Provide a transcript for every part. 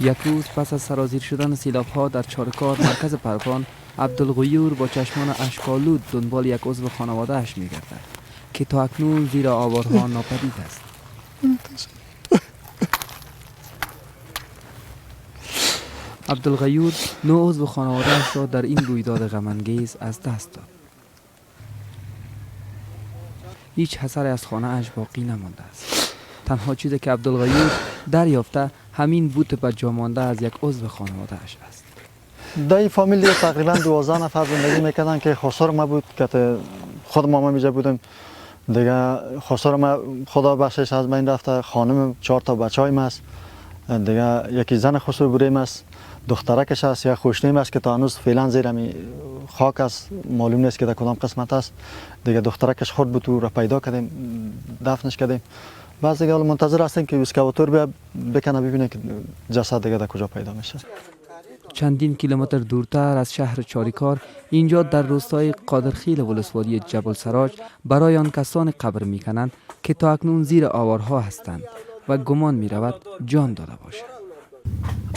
یک روز پس از سرازیر شدن سیلاب ها در چاریکار، مرکز پروان، عبدالغیور با چشمان اشک‌آلود دنبال یک عضو خانواده اش می گردد که تا اکنون زیر آوارها ناپدید است. عبدالغیور 9 عضو خانواده اش را در این رویداد غم انگیز از دست داد. هیچ اثری از خانه اش باقی نمانده است. تنها چیزی که عبدالغیور دریافته همین بوت به جا مانده از یک عضو خانواده اش است. در این فامیل دیگه تقریبا 12 نفر زندگی میکردن که خسر ما بود که خود ما میجا بودیم دیگه. خسر ما خدا بخشش از بین رفته، خانم 4 تا بچه های ما است دیگه، یکی زن خسر بریم است، دخترکش است، یک خوشنیم است که تا هنوز فعلا زیر همی خاک است، معلوم نیست که در کدام قسمت است دیگه. دخترکش خود بود، او را پیدا کردیم، دفنش کردیم. بعض دیگه حالا منتظر هستیم که اسکواتور بیا بکنه، ببینه که جسد دیگه در کجا پیدا میشه. چندین کیلومتر دورتر از شهر چاریکار، اینجا در روستای قادرخیل ولسوالی جبل سراج برای آن کسان قبر میکنند که تا اکنون زیر آوارها هستند و گمان میرود جان داده باشند.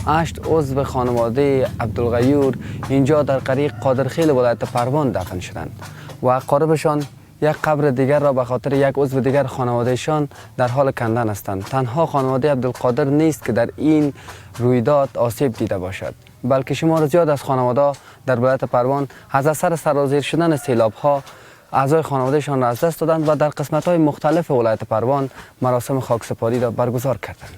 8 عضو خانواده عبدالغیور اینجا در قریه قادرخیل ولایت پروان دفن شدند و اقاربشان یک قبر دیگر را به خاطر یک عضو دیگر خانوادهشان در حال کندن هستند. تنها خانواده عبدالقادر نیست که در این رویداد آسیب دیده باشد، بلکه شمار زیاد از خانواده در ولایت پروان از اثر سرازیر شدن سیلاب ها اعضای خانوادهشان را از دست دادند و در قسمت های مختلف ولایت پروان مراسم خاکسپاری را برگزار کردند.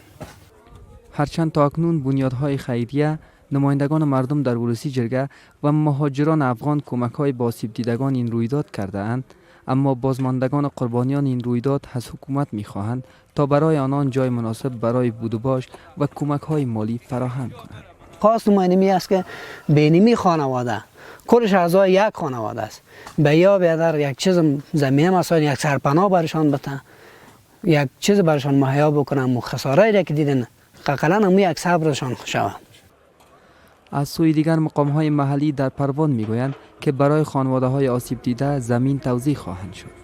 هرچند تا اکنون بنیادهای خیریه، نمایندگان مردم در ولسی جرگه و مهاجران افغان کمک های با آسیب دیدگان این رویداد کرده اند، اما بازماندگان قربانیان این رویداد از حکومت میخواهند تا برای آنان جای مناسب برای بود و باش و کمک های مالی فراهم کنند. خواست ما اینمی است که بینمی خانواده کلش اعضای یک خانواده است، به یا بیادر یک چیز زمینه مثلا یک سرپناه برشان بته، یک چیز برشان مهیا بکنم و خساره را که دیدن اقلا هم یک صبرشان شود. از سوی دیگر مقام های محلی در پروان میگویند که برای خانواده های آسیب دیده زمین توزیع خواهند شد.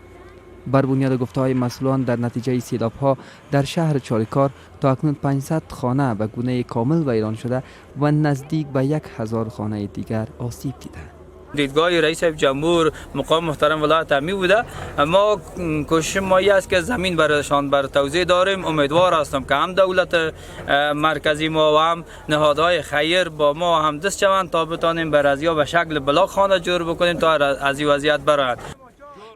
بر بنیاد گفته های مسئولان در نتیجه سیلاب ها در شهر چاریکار تا اکنون 500 خانه به گونه کامل ویران شده و نزدیک به 1000 خانه دیگر آسیب دیده. دیدگاه رئیس جمهور مقام محترم ولایت همی بوده. ما کوشش ما است که زمین برایشان بر توزیع داریم. امیدوار هستم که هم دولت مرکزی ما و هم نهادهای خیر با ما هم دست شوند تا بتانیم بر ازیا به شکل بلاک خانه جور بکنیم تا از این وضعیت برآید.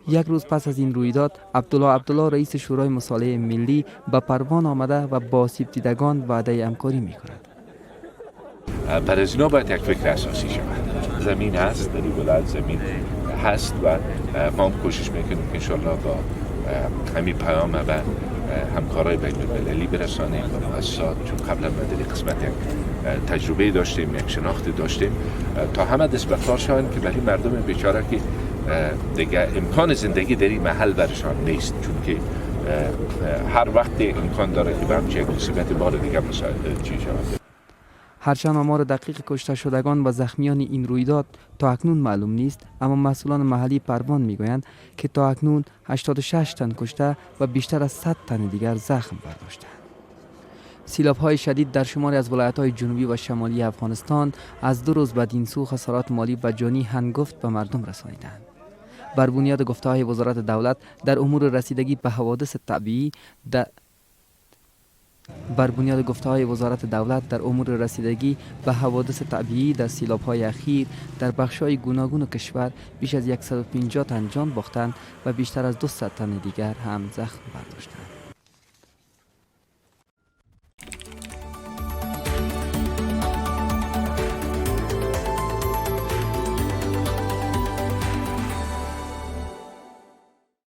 یک روز پس از این رویداد، عبدالله عبدالله رئیس شورای مصالحه ملی به پروان آمده و با آسیب دیدگان وعده همکاری میکند. بر از اینا باید یک فکر اساسی شود. زمین هست در این ولایت، زمین هست و ما هم کوشش میکنیم که انشالله با همین پیام و همکارای بین المللی برسانیم و مؤسسات، چون قبلا ما در قسمت یک تجربه داشتیم، یک شناخت داشتیم، تا همه دست به کار شوند که برای مردم بیچاره که دیگه امکان زندگی در این محل برشان نیست، چون که هر وقت امکان داره که به همچه یک مصیبت بار دیگه چی شود. هرچند آمار دقیق کشته شدگان و زخمیان این رویداد تا اکنون معلوم نیست، اما مسئولان محلی پروان میگویند که تا اکنون 86 تن کشته و بیشتر از 100 تن دیگر زخم برداشتند. سیلاب های شدید در شماری از ولایت های جنوبی و شمالی افغانستان از 2 روز بعد این سو خسارات مالی و جانی هنگفت به مردم رسانیدند. بر بنیاد گفته های وزارت دولت در امور رسیدگی به حوادث طبیعی در بر بنیاد گفته های وزارت دولت در امور رسیدگی به حوادث طبیعی در سیلاب های اخیر در بخش های گوناگون کشور بیش از 150 تن جان باختند و بیشتر از 200 تن دیگر هم زخم برداشتند.